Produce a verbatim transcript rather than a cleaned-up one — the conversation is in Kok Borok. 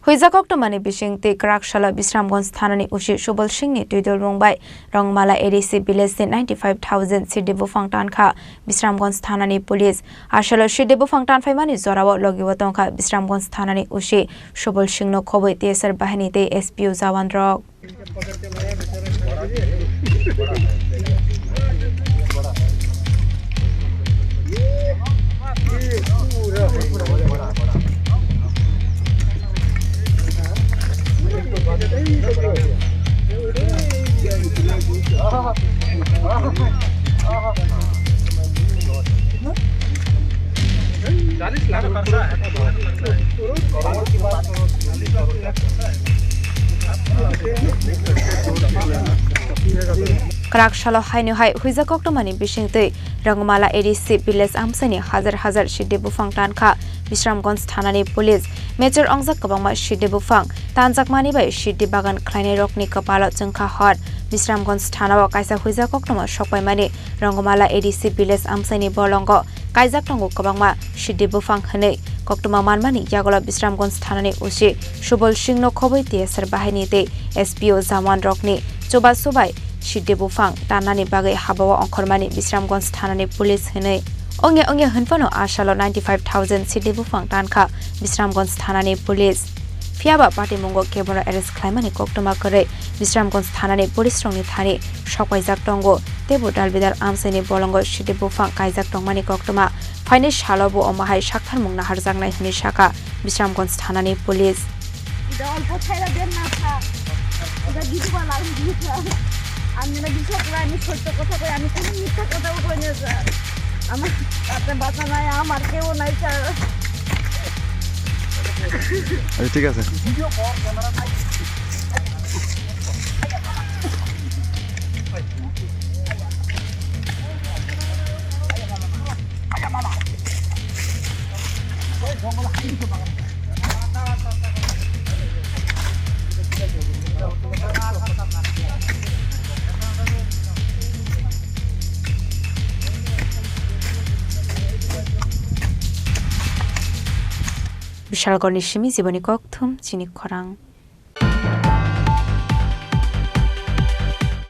Huijak koktwmani bisingtwi kwrak salo Bisramganj thanani O C Subol Singhni twidulmung bai Rongmala A D C village ni ninety five thousand siddi buphang tankha Bisramganj thanani police. Asalo siddi buphang tanphaimani jorao logibo tongkha Bisramganj thanani O C Subol Singhno khobwi T S R bahini tei S P O jawan rok. Kwrak salo haino hai huijak koktwmani bisingtwi Rangmala A D C village amchaini hajar hajar siddi buphang tankha Bisramganj thanani police. Mechor ongjak kwbangma siddi buphang tanjakmani bai siddi bagan khlainairokni kwpalo chwngkha hor. Bisramganj thanao kaisa huijak koktwma sokpaimani Rangmala A D C village amchaini bolongo kaijak tongo kwbangma siddi buphang hwnwi koktwma manmani yagulo Bisramganj thanani O C Subol Singhno khobwi T S R bahini tei S P O jawan rokni chubachu bai siddi buphang tannani bagwi habao ongkhormani Bisramganj thanani police hwnwi. Ongya ongya hwnphano asalo ninety five thousand siddi buphang tankha Bisramganj thanani police. Phiyaba patimungo kebono arrest khlaimani koktwma kwrwi Bisramganj thanani police rokni thani sokpaijak tongo, teibo dalbidal amchaini bolongo siddi buphang kaijak tongmani koktwma. Phaini salo bo omo hai saktharmung naharjaknai hwnwi sakha Bisramganj thanani police. এটা অল্প ছাইরা দেন না, স্যার। এটা দিতে পারলাম না, স্যার। আমি এটা বিশ্বাস করে, আমি সত্য কথা কই, আমি কোনো মিথ্যা কথাও কই না, স্যার। আমার তাতে বাঁচা নাই, আমার কেউ নাই, স্যার। আচ্ছা, ঠিক আছে। Bishalgarhni simi Jiboni Kokthum chini khorang.